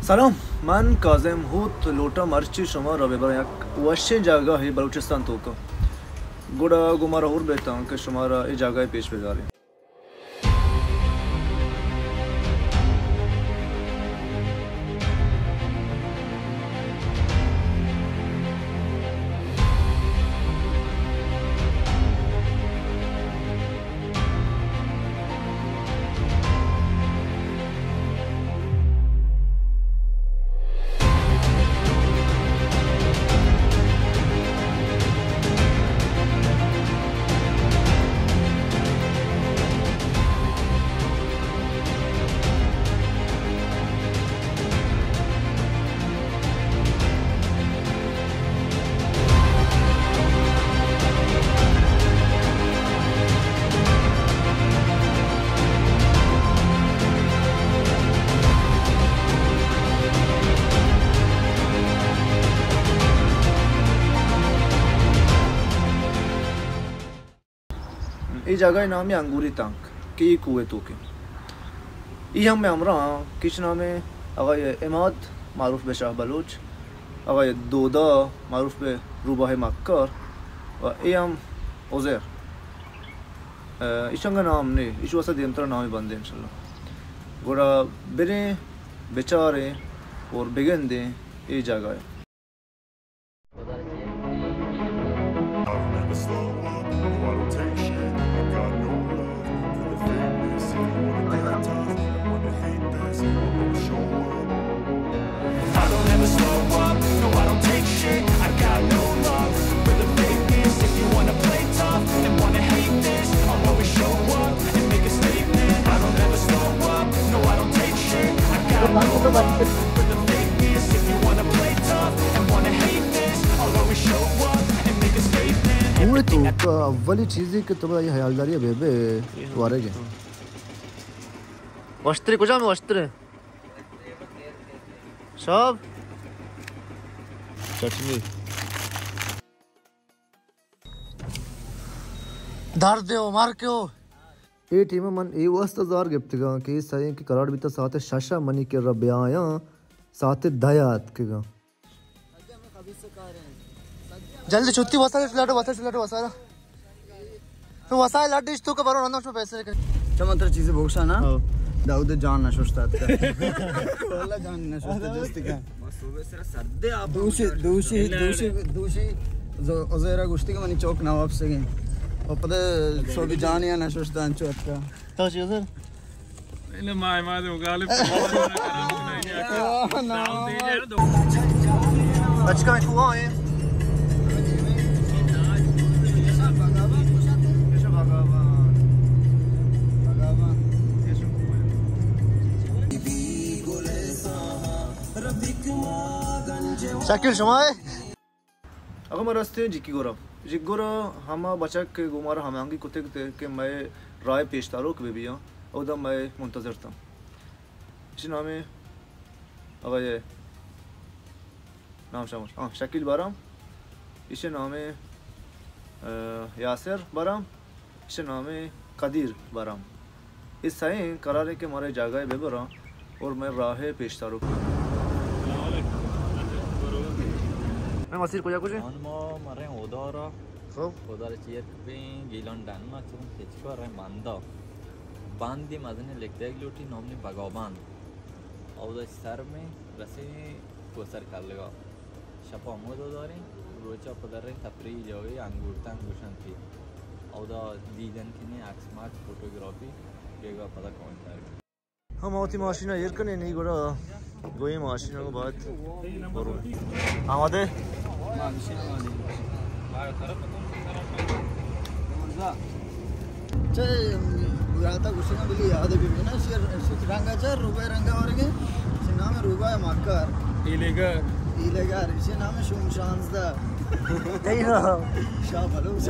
سلام، من کاظم ہوت لوٹاں مرچی شما را ببراں یک وشیں جاگہے بلوچستان توکا۔ گڑا گوں مارا ہور بیتاں کہ شما را اے جاگہ پیش بداریں۔ اے جاگہ ءِ نام انگوری تنک کہ اے کوہ ءِ توک ءَ۔ اے ہم مئے ہمراہ آں، کس نام ءَ آقای عماد معروف بہ شاہ بلوچ، آقای دودا معروف بہ روباہ مکار و اے ہم عزیر۔ ءُ ایشاں گا نام نے، ایش واسطہ دیمترا نام بندیں انشاءاللہ۔ گڑا بریں، بچاریں اور بگندیں اے جاگہ ءَ۔ کوہ ءِ توک ءَ اولی چیزے کہ تو باید حیالداری ءَ بہ بئے ورگ ءَ۔ وشتریں کجام وشتریں؟ شاب۔ چٹنی۔ درد ءُ مرگ ءُ۔ اے ٹیم ءَ من اے واسطہ زار گپتگاں کہ اے سئیں کہ قرار بیتا ساعت شش ءَ منی کرا بیایاں، ساعت دہ ءَ اتکگاں۔ جلدی چھتی وسائل لڈ، وسائل لڈ، وسائل۔ تو وسائل لڈ اش تو کہ برو رندم شو پیسے کر۔ چما تر چیزیں بوکشا نا؟ ہاں۔ داؤد جان نہ ششتا اتکا۔ واللہ جان نہ ششتا جستی کا۔ دوشی، دوشی، دوشی، دوشی ز-، عزیرا گوشتی کہ منی چوک نہ واپس گئے۔ اور پتہ سو بھی جان یا نہ ششتا انچو اتکا۔ تو چی عزیر؟ انہیں ماہ ماہ دے غالب۔ اچکا میں کوہ ہیں۔ شکیل شما ہے؟ اگاں ما رستیں جکی گورا، جکی گورا ہما بچک کہ گوں مارا ہماہنگی کتگ کہ مئے راہ پیش داروک بہ بیاں، اودا مئے منتظر تاں۔ ایشی نام آقای نام شامل، ہاں، شکیل بارام، ایشی نام، اه، یاسر بارام۔ ایشی نام قدیر بارام۔ اے سئیں قرار ایں کہ مارا جاگہ بہ براں اور مئے راہ پیش داروک۔ مئے مسیر کجا کجا؟ آن ما مریں اودا را۔ خب۔ اودا را چیر کپیں گیلان ڈن ما چون کچکا ریں بندا۔ بندی مزنی لکھ دیگ لوٹی نام نے بگا بند۔ اودا سر میں رسیں کوسر کلگا۔ شپا ہمودا داریں، روچا پدریں تفریحی جاگہے انگور تنگ گوشنتی۔ اودا دیدن کنیں عکس مکس فوٹوگرافی بیگا پدا کاؤنٹر۔ ہم وتی ماشین ایر کنیں نی گڑا گوئی ماشین کو بعد برو۔ آمادے؟ چہ براتا گوشگاں بلی یاد بی نا، شیر شت رنگا چہ روباہ رنگا ورگے، چہ نام روباہ مکار۔ ایلیگر۔ ایلیگر، چہ نام شوم شانزدہ۔ تئی نام؟ شاہ بلوچ۔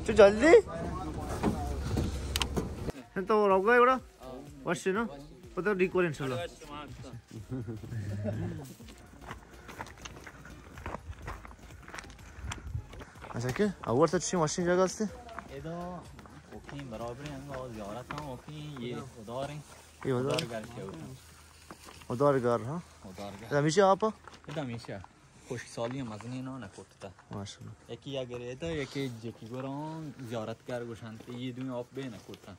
چو جلدی؟ تو روگا ہے گڑا؟ وش نا؟ پدا ڈیکور انشاءاللہ۔ اچھا کہ اول تو چی ماشین جگہ است؟ ادا اوکی، برابر ہیں، انگا زیارت ہم اوکی، یہ ادار ہیں۔ یہ ادار؟ ادار گھر کیا ہوتا؟ ادار گھر، ہاں۔ ادار گھر۔ ہمیشہ آپ؟ ادا ہمیشہ۔ خشک سالی ہم مزنی نہ، نہ کرتا۔ ماشاءاللہ۔ یکی اگر ادا، یکی جکی گران زیارت گھر گوشنتے، یہ دوی آپ بے نہ کرتا۔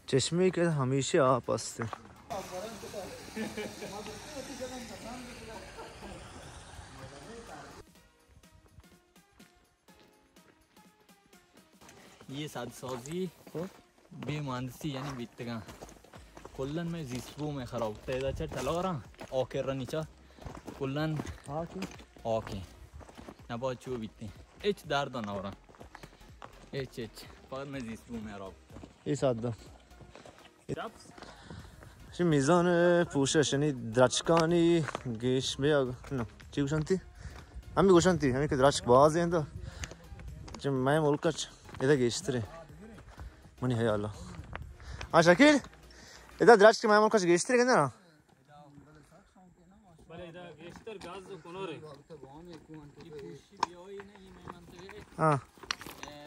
چشمے کہ ہمیشہ آپ است۔ یہ سد سازی بے مہندسی یعنی بیتگاں۔ کلن میں زیست بوم خراب۔ تیدا چا ٹلوراں، آکر نیچا۔ کلن آکے۔ آکے۔ نبا چو بیتے۔ اچ درد نہ ورا۔ اچ، اچ۔ پر میں زیست بوم خراب۔ یہ ساده۔ چہ میزان پوشش، یعنی درچکانی گیش بیا، نہ، چی گوشنتی؟ ہمیں گوشنتی، ہمیں کہ درچک باز ہیں تو۔ چہ مئے ملک چ ادا گیشتر ہیں۔ منی خیال۔ ہاں شکیل، ادا درچک مئے ملک چ گیشتر ہیں نا؟ بلے ادا گیشتر گاز و کنور ہے۔ یہ پوشی بیائی نا، یہ میں منطقہ ہے۔ ہاں۔ اے،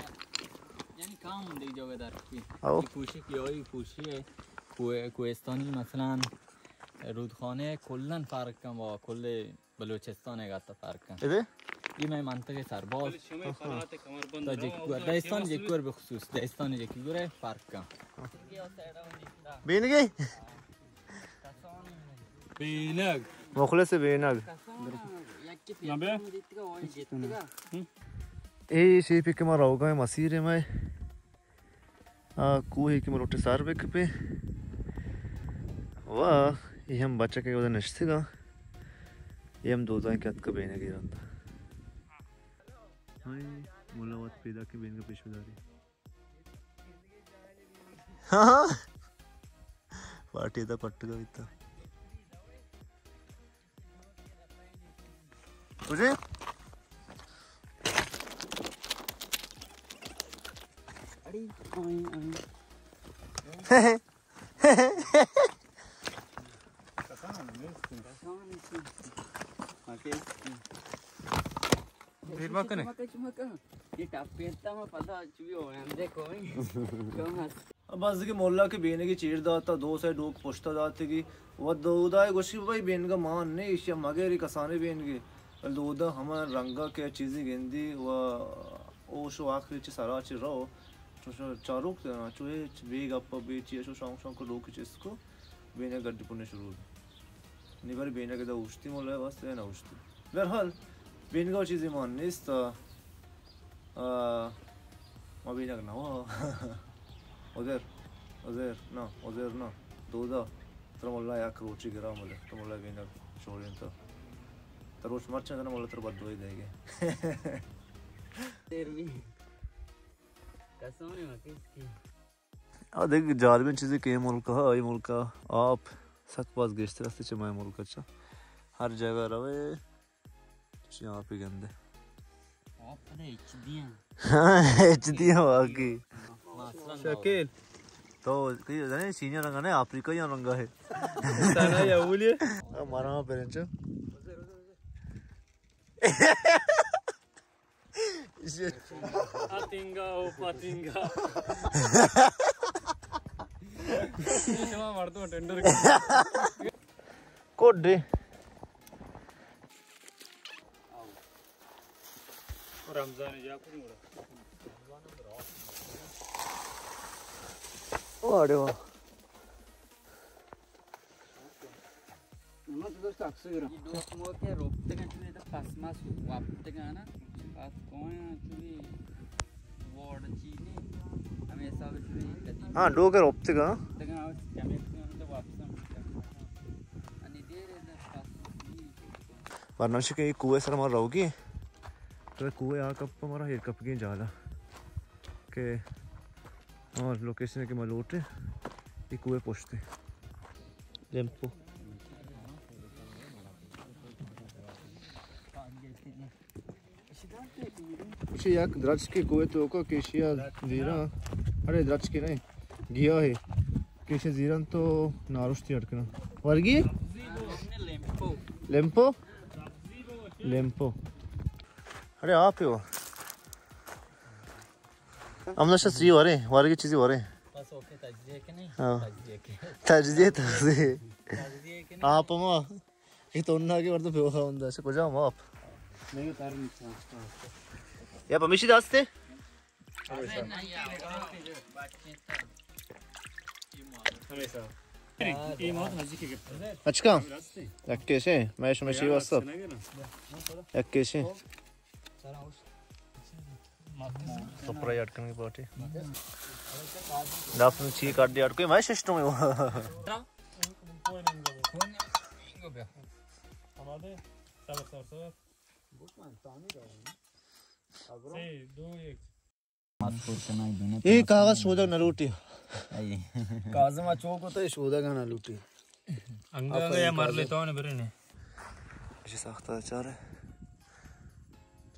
یعنی کام دی جگہ دار کی۔ او۔ یہ پوشی بیائی، پوشی ہے۔ کوہ-، کوہستانی مثلاً رودخانہ کلاً فرق کن با کل بلوچستان گاتا فرق کن۔ اے دے؟ یہ میں منطقہ سرباز۔ بلے شمئے فلات کمر بند تا نہ جک-، ہو، دہستان جکور بخصوص، دہستان جکی گورے فرق کن۔ بینگی؟ بینگ۔ مخلص بینگ۔ اے شیپی کہ ما روگا ہیں مسیر میں۔ آ کوہی کہ ما لوٹے سر بکپے۔ واہ، یہ ہم بچہ کے ادھر نشتگا۔ یہ ہم دوزائیں کہ اتکا بینگی رند۔ ہاں، ملا وت پیدا کہ بینگا پیش بداری۔ ہاں۔ پارٹی دا پٹگا بیتا۔ تجھے؟ دیر مکنے۔ یہ ٹپ پیتا میں پتا چوی ہو، ہم دیکھو۔ بس کہ مولا کہ بینگی چیر داتا، دو سے ڈوک پشتا داتگی۔ و دودا گوشی بھائی بینگا مان نے، ایشیا مگری کسانے بینگی۔ دودا ہما رنگا کہ چیزی گندی و اوشو آخری چہ سرا چہ رو، چو چاروک دینا، چو ہچ بے گپا بے چی، شو شونک شونک ڈوکی چست کو، بینگ گڈی پنے شروع۔ نی بری بینگ ادا اوشتی مولا واسطے نہ اوشتی۔ بہرحال، بینگا چیزی مان نیست۔ آ، ما بینگ نہ ہوا۔ عذر، عذر نہ، عذر نہ۔ دودا، ترا مولا یک روچی گرا ملے، تو مولا بینگ شورین تو۔ تو روچ مرچا کنا مولا ترا بددعائی دے گے۔ تیر بھی۔ کسانے ما کس کی؟ آ دگہ جالبیں چیزے کہ اے ملک ءَ، اے ملک ءَ آپ سک باز گیشتر است چہ مئے ملک ءَ۔ چہ ہر جگہ روئے، چی آپ ءَ گندے۔ آپ پدا ہچ دیاں۔ ہاں، ہچ دیاں واقعی۔ شکیل۔ تو کہ زنے چینی رنگ نے، افریقی رنگ ہے۔ سنا یا اولی۔ مارا پرنچو۔ آتینگا او پاتینگا۔ شما مردم ٹینڈر کوڈے۔ رمضان یا کدی مرا۔ واڑے واہ۔ ما تو دوست عکس گرا۔ یہ دوست مو کے روپتے گا، چوی تو پس ماس واپتے گا نا۔ پس کوئی چوی وارڈ چینی۔ ہمیں حساب چوی قدیم۔ ہاں، ڈو کے روپتے گا۔ تے گا کمی تو واپس ہم۔ انی دیر ہے پس۔ ورنہ شکے کوہ سر مار رہوگی۔ تو کوہ آ کپ مارا ایر کپگیں جالا کہ ہما لوکیشن کہ ما لوٹیں، اے کوہ پشت ایں۔ جمپو۔ ایشی یک درچکے کوہ توکا کہ ایشی ءَ زیراں۔ اڑے درچکے نہ، گیاہے۔ پیش زیرن تو نارشتی اڈ کنن۔ ورگی؟ لیمپو۔ لیمپو؟ لیمپو۔ ارے آپ ہو۔ ہم نشہ سی ورے، ورگی چیزی ورے۔ بس اوکے، تجزیہ کے نہیں؟ ہاں۔ تجزیہ کے۔ تجزیہ، تجزیہ۔ تجزیہ کے نہیں؟ آپ ہم یہ تو نہ کہ ورد پہ ہوندا سے کجا ہم آپ۔ نہیں، اتار نہیں۔ یا پمیشی داستے؟ اچکا؟ یک کیسے؟ میں شمے شی واسطہ۔ یک کیسے؟ سپرا یاد کرنے کی پارٹی۔ داپ چی کاٹ دیا، کوئی میں سسٹم ہے وہ۔ اے کاغذ شودگ نہ لوٹی۔ کاظم ءَ چوک تو شودگ نہ لوٹی۔ انگا انگا یا مر لیتا نے برے نے۔ اسی ساختہ چارے۔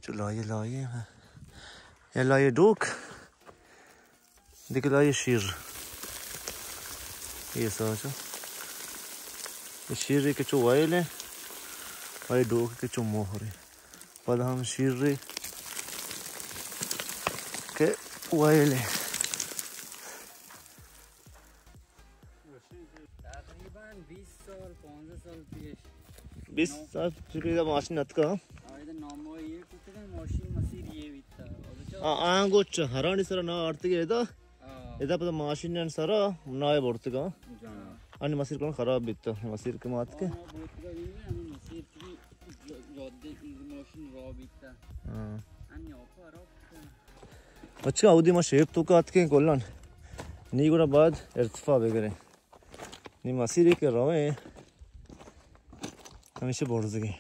چو لائے لائے۔ یا لائے ڈوک۔ دیکھ لائے شیر۔ یہ ساچا۔ یہ شیر کے چو وائل ہے۔ لائے ڈوک کے چو موہر ہے۔ پدا ہم شیر رے کہ وائل ہے۔ تقریباً بیست سال، پانزدہ سال پیش۔ بیست سال پیش ماشین نتکا۔ آیدا نامو یہ کتگن ماشین مسیر یہ بیتا۔ آ، آنگو چہ ہرانی سر نہ آرتگے ادا۔ ہاں۔ ادا پدا ماشین سرا نائے برتگا۔ جان۔ انی مسیر کن خراب بیتا۔ مسیر کے مات کے۔ ہاں، برتگا بھی نہیں، ہمیں مسیر کی جو، جو دے، ماشین را بیتا۔ ہاں۔ انی آپا را بیتا۔ اچھا، اودی ما شیپ تو کات کے کلن۔ نی گڑا بعد ارتفاع بگرے۔ نی مسیرے کہ رویں، ہمیشہ برزگیں۔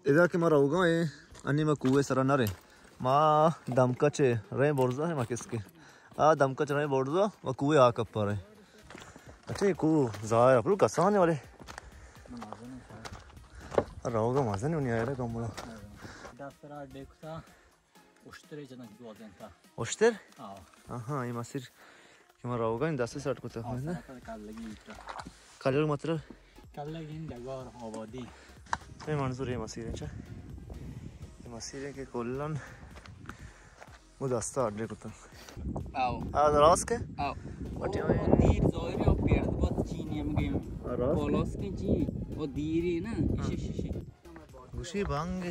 ادا کہ ما روگا ایں، انی ما کوہ سرا نہ ریں۔ ما دمکچ ریں برزا ہے ما کس کے۔ آ دمکچ ریں برزا، ما کوہ آ کپا ریں۔ اچھا، یہ کوہ ظاہر ہے، بلو کسانے والے۔ روگا مزہ نہیں آیا رہا کم بڑا۔ دفتر آ دیکھتا۔ اشترے جنک دوازدہ تا۔ اشتر؟ ہاں۔ آہاں، یہ مسیر کہ ما روگا ایں دست سٹ کتا۔ ہاں، سٹ کتا۔ کلگی مطلب؟ کلگی ڈگار آبادی۔ اے منظور یہ مسیر ہے، چا؟ یہ مسیر ہے کہ کلن وہ دستا اڈے کتا۔ آو۔ آ، راست کے؟ آو۔ بٹی او، ہوئی۔ او دیر ظاہری او پیرد بات چینی ہم گئے۔ آ، راست کے؟ پولوس کے چین، او دیری نا، ہاں۔ اشی، اشی، اشی۔ گوشی بانگے۔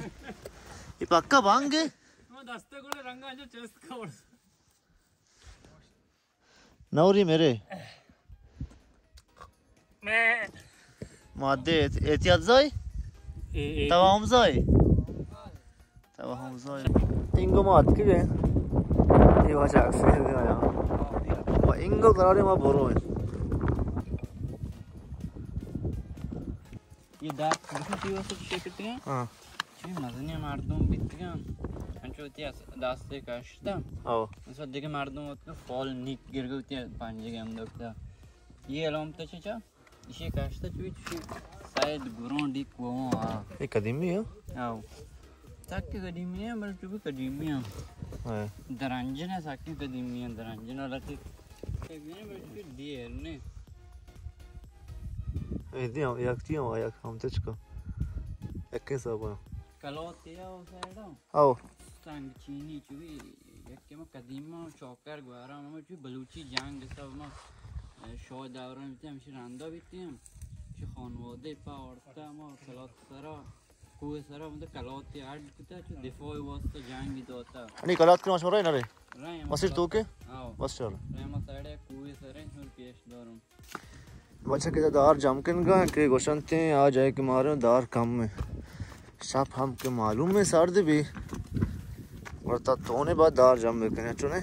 یہ پکا بانگے؟ ما دستے گوڑے رنگا جو چست کور۔ نوری میرے۔ میں۔ مادے احتیاط زائی؟ اے، اے۔ توام زائی؟ توام زائی۔ انگو ما اتکے گئے۔ یہ واجہ اکثر گیا۔ ما انگو قرارے ما برو ہے۔ یہ دست بکن تی واسطہ چی کتگاں؟ ہاں۔ چی مزنی مردم بیتگاں۔ انچو تی اس-، دست کشتا۔ او۔ اس وقت دیگه مردم وقت فال نیک گرگو تی پنجگی ہم دکتا۔ یہ علامت چی چا؟ اسی کشتا چوی چی سید گران ڈیک وہاں آ۔ یہ قدیمی ہے؟ او۔ تک قدیمی ہے، بلے چوی قدیمی ہے۔ ہاں۔ درنجن ہے، سکی قدیمی ہے، درنجن والا تی۔ دیر نے۔ اے دی ہم، یک چی ہم، یک ہم تچکا۔ یک حساب۔ کلوت یا او سائیڈ ہم۔ او۔ سنگ چینی چوی، یک کہ ما قدیما چوکر گوارا، ما چوی بلوچی جنگ سب ما شو دوران بیتے ہمشی رندا بیتے ہم۔ چی خانواده پا آورتا ما کلوت سرا۔ کوہ سرا مطلب کلوتے اڈ کتا، چو دفاع واسطہ جنگ دوتا۔ انی کلات کے مشورہ نہ رہے؟ رہے مسیر تو کے؟ آو۔ بس چل۔ رہے ما ساڑے کوہ سرے چون پیش دارم۔ بچہ کہ دار جم کنگا کہ گوشنتے آ جائے کہ مارے دار کم ہے۔ شپ ہم کہ معلوم ہے سرد بھی۔ ورتا تونے بعد دار جم بکنے چونے۔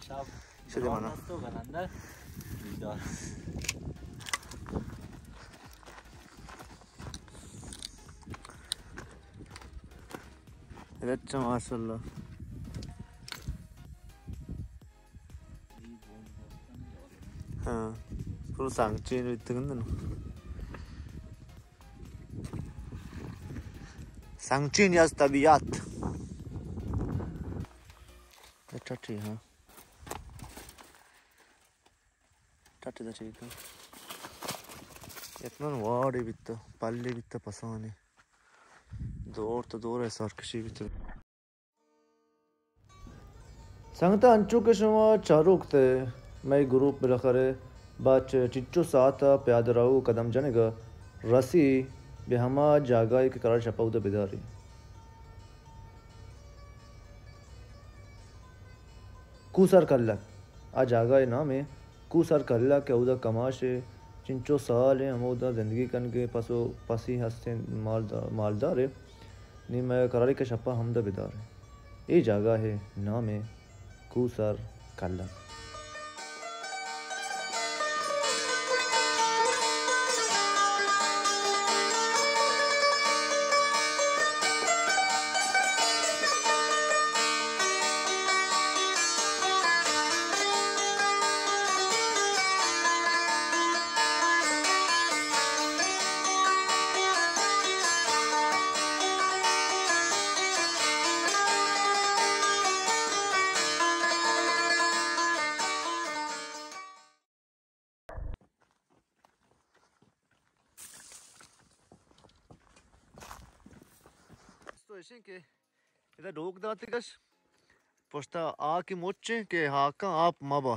شپ شدی منا۔ اچھا، ماشاءاللہ۔ ہاں، پورا سانگ چین بیتگ انت نا۔ سانگ چین از طبیعت۔ اچھا، ٹھیک، ہاں۔ اٹی دا ٹھیک ہے۔ یتنان واڑی بیتا، پلی بیتا پسانی۔ دور تو دور ہے سرکشی بیتا۔ سنگتاں، انچو کہ شما چاروک تے مئے گروپ بالاخرہ با چہ چنچو ساعت ء پیادہ رو ء قدم جنگ ء رسی بہ ہما جاگہ ء کہ قرار شپ ء اود ء بداری۔ کوسر کلک، آ جاگہ ء نام ء کوسر کلک ء، اود ء کماش ء چنچو سال ء ہمودا زندگی کنگ ء پس ء پسی ہستیں مالدا-، مالدار ء۔ نی مئے قرارے کہ شپا ہمدا بدار۔ اے جاگہ ء نام ء کوسر کلک۔ تو ایشیں کہ ادا ڈوک داتگش، پشتا آ کہ مچیں کہ ہاکاں آپ مبا۔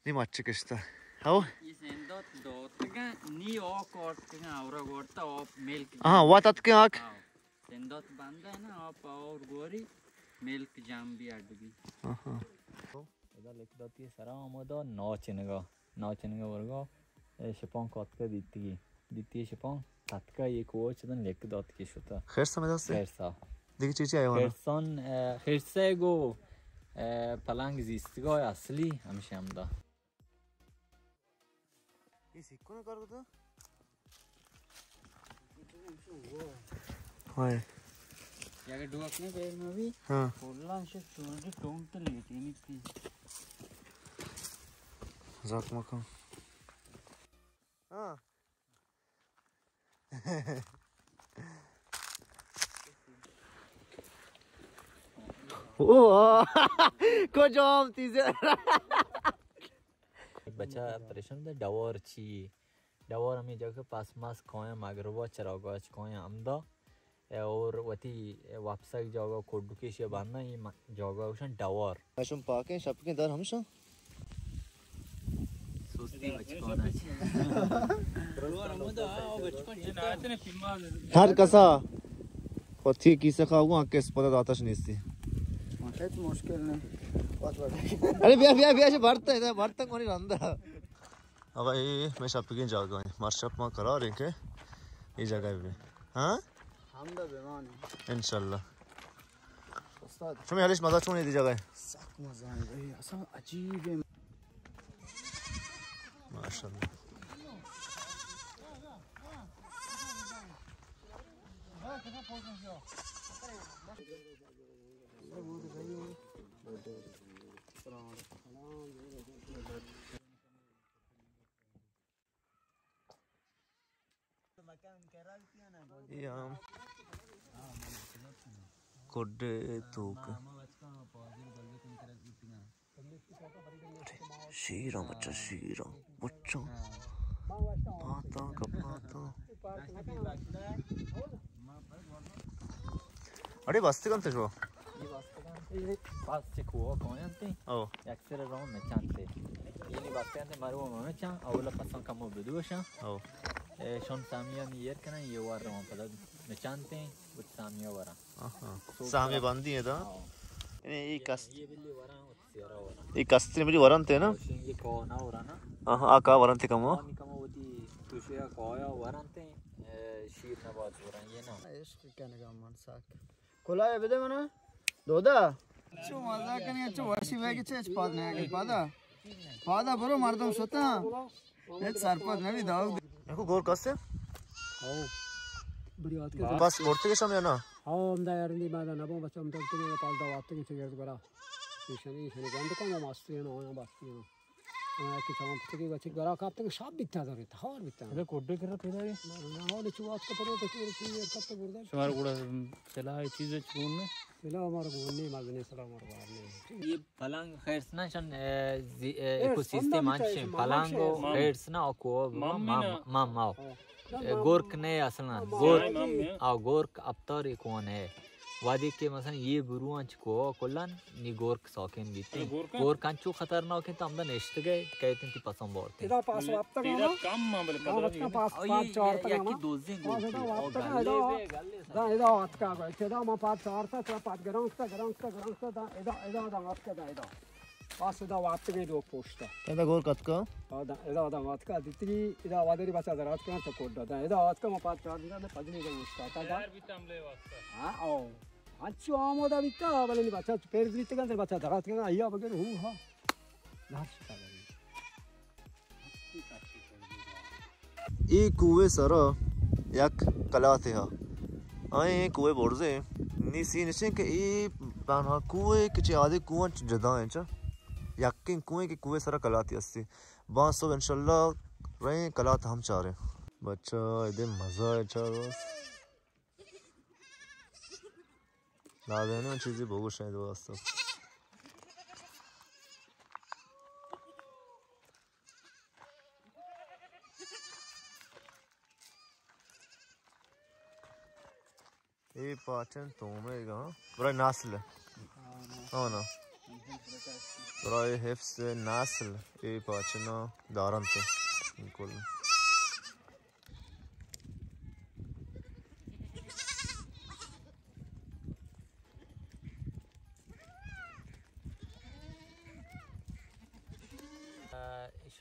نی مچ کشتا۔ ہو؟ یہ سندات دوتگا، نی آ کارتگا، اورا گورتا آپ ملک۔ ہاں، وات اتکے آک۔ ہاں۔ سندات بندہ ہے نا، آپ اور گوری ملک جام بھی اڈ بھی۔ ہاں، ہاں۔ ادا لکھ داتی سرا آمدا ناچنگا، ناچنگا ورگا، اے شپان کاتکا دیتگی، دیتی شپان کاتکا یہ کوچ دن لکھ دات کی شتا۔ خیر سمجھ آستے؟ خیر سا۔ دیگه چی چی حیوان؟ خرسان، اه، خرسه گو، اه، پلنگ زیستگاه اصلی همیشه همدا. یہ سکون کار کو تو؟ ہائے۔ یک ڈوک نے پیر میں بھی۔ ہاں۔ کلا سے چونڈی ٹونگ تو لیتی نہیں تھی۔ زخم کم۔ ہاں۔ او، کجام تیزه؟ بچہ پریشان ده ڈوار چی؟ ڈوار ہمیں جگہ پاس ماس کھوئیں مغربا چراگاہ چ کھوئیں ہمدا۔ اور وتی واپسگ جاگہ کڈکیش یا باننا یہ جاگہ اوشن ڈوار۔ مشم پاکیں شپکیں در ہمشاں۔ سستی بچکانا چی۔ ہر کسا وتی کیسہ خواہگوں حق اسپتہ داتش نیستی۔ ہچ مشکل نہیں۔ ارے بیا، بیا، بیا، چہ برتا ہے، برتا کونی رندا۔ آقا، اے، اے، مئے شپگیں جاگہ ایں۔ مر شپ ما قرار ایں کہ اے جاگہ بہ۔ ہاں؟ ہمدا بمانی۔ انشاءاللہ۔ استاد۔ شمے حالش مزہ چون ایں دی جاگہ؟ سک مزہ ایں بھائی، اصلا عجیب ایں۔ ماشاءاللہ۔ اے ہم کڈ توک۔ شیراں بچہ، شیراں بچہ۔ پاتاں کپاتاں۔ اڑے بستگ انت شو؟ اے بستگ انت، اے بس چہ کوہ کاینت۔ او۔ یک سر رو مچانتے۔ یعنی بستگ انت، مرو مچان، اولا پسان کمو بدوشاں۔ او۔ اے شون سامیانی ایر کنن، یہ وار روان پدا مچانتے، وت سامیا ورا۔ آہا۔ سامی بندی ہے دا؟ ہاں۔ یعنی یہ کس-، یہ بلی ورا، وت سیرا ورا۔ یہ کستری مجھے ورنتے نا؟ یہ کانا ورا نا؟ آہا، آ کا ورنتے کمو؟ آ نی کمو وتی توشیا کایا ورنتے، اے، شیر نبات ورا، یہ نا۔ عشق کنگا من ساک۔ کلاه بده منا. دودا. چو مزه کنی، چو وشی بگی، چه هیچ پاد نه، اگه پادا. پادا برو، مردم شتن. هیچ سرپد نبی داود. نکو گور کسته؟ او. بری آتکه. بس برتگش هم یا نه؟ او، هم دا یارندی ما دا نبو، بس هم دلتگه پادا واتگه چه گرد برا. ایشانی، ایشانی گند کن، ما ماستی نه، آیا باستی نه. کہ چمن پتگی بچک برا کاپتگ، شپ بیتا دارے، تہار بیتا۔ ادا کوڈے کرا پیدا ہے؟ نہ، نہ، حال چو آتکا پرو تو چیر چیر کرتا بردن۔ شمار گوڑا سلاح چیز چون نے؟ سلاح مار گون نے، مزنے سلاح مار گون نے۔ یہ پلنگ خیرس نہ شن، اے، زی-، اے، ایکو سسٹم انچ پلنگ و خیرس نہ، او کو مم، مم، مم، مم، مم۔ گورک نہ اصلاً، گورک، آ، گورک اپتاری کون ہے۔ وہدے کہ مثلاً یہ برواں چہ کوہ کلن نی گورک ساکن بیت۔ گورک انچو خطرناک انت، ہمدا نشتگئے، کئیت انت پسن بارت۔ ادا پاس وپتگ ہما۔ کم ہاں، بلے پاس، پاس چارتگ ہما۔ یکی دوزیں گورک۔ ادا وپتگ ادا۔ دا ادا آتکا گئے۔ ادا ما پاس چارتا، ترا پاس گرانکتا، گرانکتا، گرانکتا، دا ادا، ادا، ادا آتکا، دا ادا۔ پاس ادا واتگیں لوگ پوشتا۔ ادا گورک اتکا؟ ادا، ادا، ادا واتکا، دیتگی، ادا وادری بچا درات کن تو کوڈا۔ دا ادا واتکا ما پاس چار دیتا، پدنی گوشتا۔ تا دا۔ تیار بیتا حملے واسطہ۔ ہاں، او۔ انچو آمادہ بیتا، بلے نی بچا پیر بیتگن، بچا درات کن، ایا بگر ہو ہا۔ ناش کا بری۔ اے کوہ ءِ سرا یک کلاتے ہا۔ آئیں اے کوہ برزیں۔ نی سین اش انت کہ اے تنہا کوہ کہ چہ آدگہ کوہاں چہ جدا انت چا۔ یکیں کوہ کہ کوہ ءِ سرا کلاتے ہستی۔ باں صبح انشاءاللہ رئیں کلات ہم چاریں۔ بچہ ادے مزہ ہے چا بس۔ لازم نہ چیزی بگوشیں دو واسطہ۔ اے پاچن تومے گا برای نسل۔ ہاں نا۔ برای حفظ نسل اے پاچنا دارنت۔ بالکل۔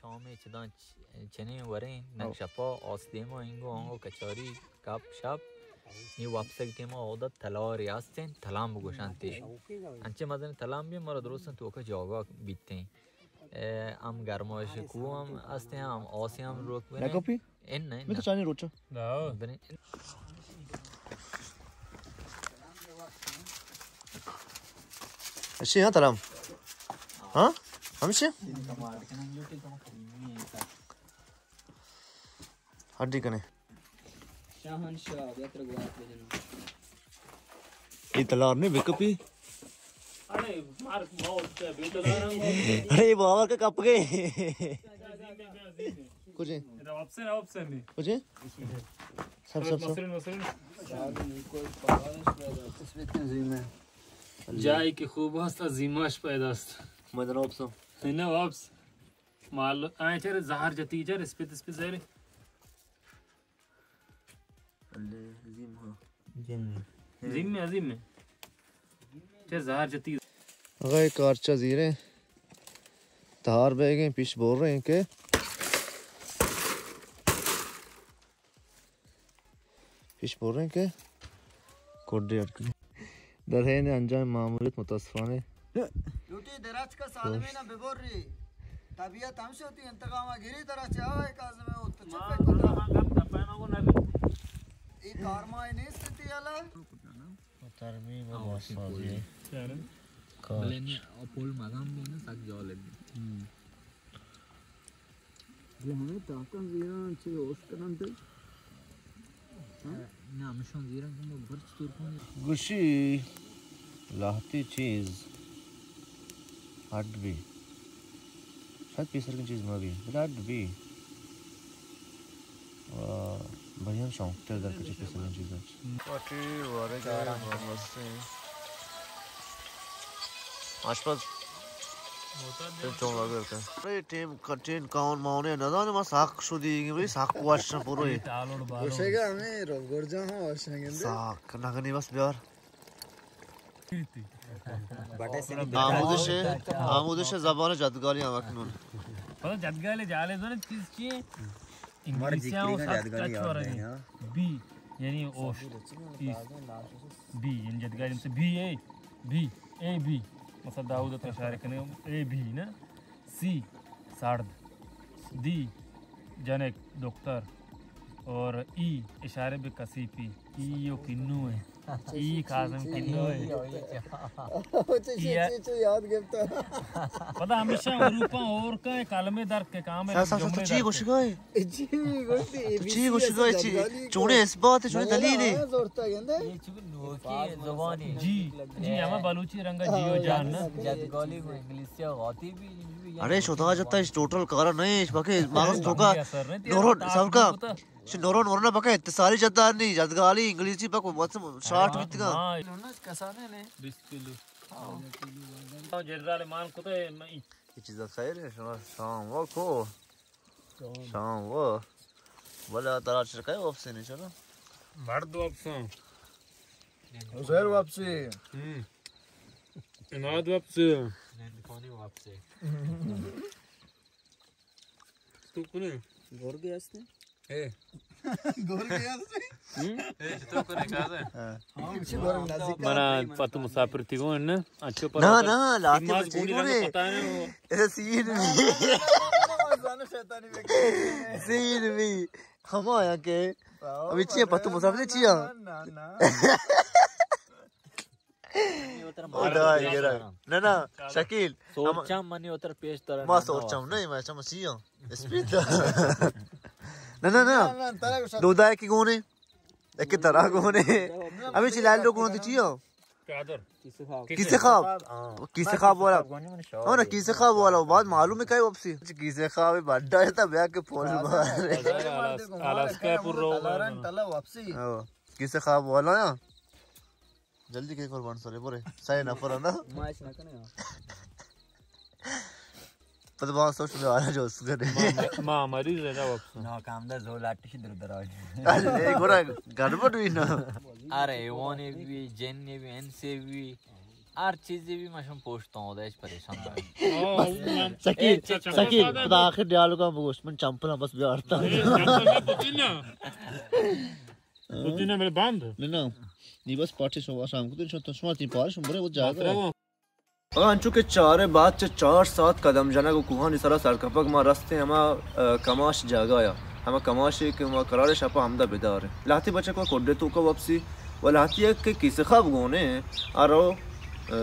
شام چدان چ-، چنین ورین، نک شپا آس دیما اینگو آنگو کچاری، گپ شپ، نی واپسگ ٹیما اودا تلاری ہستین، تلام بگوشنتی۔ انچے مزن تلام بی مارا درستن توکا جاگا بیتین۔ اے، ہم گرمایش کوہ ہم ہستیں، ہم آسے ہم روک بنے۔ نکپی؟ ان نہ، ان میں تو نہ۔ چانی روچا۔ بنے۔ اچھی ہاں تلام۔ ہاں؟ ہمشی؟ ہڈی کنے۔ شاہنشاہ، بیا ترا گوات بجناں۔ اے تلار نے بکپی۔ اڑے، مار، مار، بے تلار ہم۔ اڑے، باور کا کپ گئے۔ کجے؟ ادا آپشن، آپشن نہیں۔ کجے؟ سب، سب، سب۔ مسلم، مسلم۔ جائی کہ خوب است، زیماش پیدا است۔ مدن آپشن۔ ہے نا، آپس۔ مال، آئیں چر زہر جتی چر، اسپت، اسپت زہر۔ اللہ عظیم ہاں۔ جن۔ عظیم میں، عظیم میں۔ چہ زہر جتی۔ اگہ کارچا زیریں۔ تہار بیگیں، پیش بور رہے ہیں کہ۔ پیش بور رہے ہیں کہ۔ کوڈے اٹکی۔ در حین انجام ماموریت متاسفانہ۔ لوٹی دراج کا سالمین ببری۔ طبیعت ہم شوتی انتقام گری ترا چاہے کاظم ہے، تو چپ کتا۔ اے کارمائی نیست تی الا۔ ترمیم و بازسازی۔ بلے نی اپول مزن بی نا، سک جالب بی۔ بلے ہمے تاکاں زیراں چے ہوش کننت؟ ہاں؟ نہ، ہمشاں زیراں کم برچ تور کن۔ گوشی لہتی چیز ہڈ بی۔ شاید پیسرگیں چیز مہ بی، بلے ہڈ بی۔ و بھائی ہم شوق تر در کچھ پیسرگیں چیز اچ۔ پارٹی وارے گئے بندوبست۔ آشپز۔ پھر چون لگے تھے۔ ارے ٹیم کٹین کون مانے نہ جانے، ما ساک شدی، بھائی ساک واش پورے۔ گوشے گا ہمیں رو گرجا ہاں واش نگندے۔ ساک نگنی بس بیار۔ آموزش، آموزش زبان جدگالی ہم اکنون۔ پتہ جدگالی جالے زانے چیز چی ہے؟ انگلیسی ہاں سب کچھ ہو رہے ہیں۔ بی، یعنی اوشت۔ بی، یعنی جدگالی سے بی اے، بی، اے بی۔ مثلا داؤد تو اشارے کنے اے بی نا۔ سی، سرد۔ دی، جنک، دختر۔ اور ای، اشارے بہ کسیپی۔ ای یو کنو ہے۔ ای کاظم کنو ہے۔ چی، چی، چی، چی یاد گرتا۔ پدا ہمیشہ اروپا اور کا کلمے در کے کام ہے، سا، سا، سا، تو جملے چی در گوش کے۔ گئے؟ چی گوشتی؟ تو چی گوش گئے؟ چی؟ چونے اثبات ہے، چونے دلیل ہے۔ یہ چونکہ نوکی زبانی۔ جی، جی، ہمیں بلوچی رنگا جی و جان نا۔ جدگالی کو انگلیسی غاتی بھی۔ ارے شدا جتا اس ٹوٹل کارا نہیں، اس باقی ماغذ تو کا نورو سب کا۔ چہ نورو نورو نہ پکا اتصالی جدار نی، جدگالی انگلیسی پک مطلب شارٹ بیتگا۔ ہاں۔ کسانے نے؟ بیست کلو۔ ہاں۔ جنرال مان کتے مئی۔ یہ چیزا خیر ہے، شما شام و کو۔ شام و۔ بلا ترا چرکای واپسی نہیں چلو۔ مرد واپساں۔ زہر واپسی۔ ہم۔ اناد واپسی۔ زندگانی واپسی۔ تو کنے؟ گرگے ہستے؟ اے۔ گرگے ہستے؟ ہم؟ اے، تو کنے کازے؟ ہاں۔ ہاں، اسی گرگ نزدیک منا پتو مسافر تھی گون نا؟ اچھو پر نا، نا، لاتی ماز بچے گونی گون رنگ ہے۔ پتا ہے وہ۔ اے سین بھی۔ زانو شیطانی بکے۔ سین بھی۔ ہم آیا کہ۔ ابھی چیئے پتو مسافر چیئے؟ نا، نا، نا۔ خدا گرا۔ نہ، نہ، شکیل۔ سورچم منی اتر پیش تر ما نہ سورچم ہوا۔ نہیں، ما چم سیاں۔ اسپیت۔ نہ، نہ، نہ۔ دودا کی گونے؟ ایک طرح گونے۔ ابھی چلال لوگ گونے چیو؟ کیسے خواب؟ کیسے خواب والا؟ ہاں نا، کیسے خواب والا۔ بعد معلوم ہے کئی واپسی۔ کیسے خواب ہے، بڑا ہے تا بیا کے پول مار۔ الاسکا پر رو۔ کیسے خواب والا ہے؟ جلدی کے قربان سرے برے۔ سائے نفر ہے نا؟ ما اش نہ کنے۔ پد ما سوچ میں آیا جو اس کرے۔ ما، ما مریض ہے نا واپس۔ نا، کام دا زول آٹی در دراج۔ ارے، گورا گڑبڑ بھی نا۔ ارے، وونے بھی، جن نے بھی، ان سے بھی، ہر چیزے بھی مشم پوچھتا ہوں، دیش پریشان ہے۔ شکیل، اے، چ-، چ-، شکیل، خدا آخر ڈیالوگ ہم بگوش، من چمپل بس بیارتا۔ اے، چمپل نہ پوچھی نا۔ تو تینے میرے باند؟ نہ، نہ۔ نی بس پارٹی شما شام کو تو شما تین پار شما برے وہ جاگا۔ اگاں انچو کہ چارے بعد چہ چار ساعت قدم جنگ و کوہانی سرا سر کپگ ما رستیں ہما، آ، کماش جاگایا۔ ہما کماشے کہ ما قرار شپا ہمدا بداریں۔ لہتی بچک و کڈے توکا واپسی و لہتی یک کہ کیسے خواب گونے آرو، آ،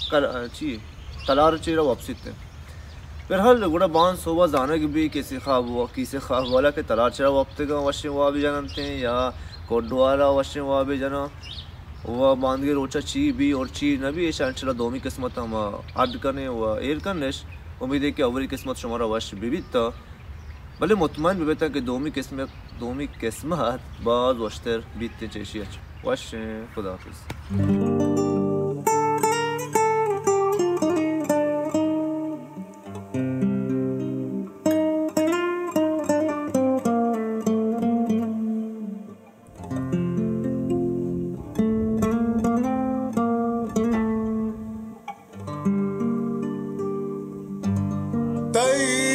کل-، آ، چی؟ تلار چیرا واپسی تے۔ بہرحال، گڑا بانز صبح زانگ بی کیسے خواب وا-، کیسے خواب والا کہ تلار چرا وپتگاں وشیں وابے جننتیں یا کڈ والا وشیں وابے جناں و باندگے روچا چی بی اور چی نہ بی، ایشاں انشاءاللہ دومی قسمت ہم اڈ کنیں و ایر کنش۔ امید ہے کہ اولی قسمت شمارا وش بہ بیتا، بلے مطمئن بہ بیتا کہ دومی قسمت، دومی قسمت باز وشتر بیت چہ ایشی اچ۔ وشیں، خدا حافظ۔ تئی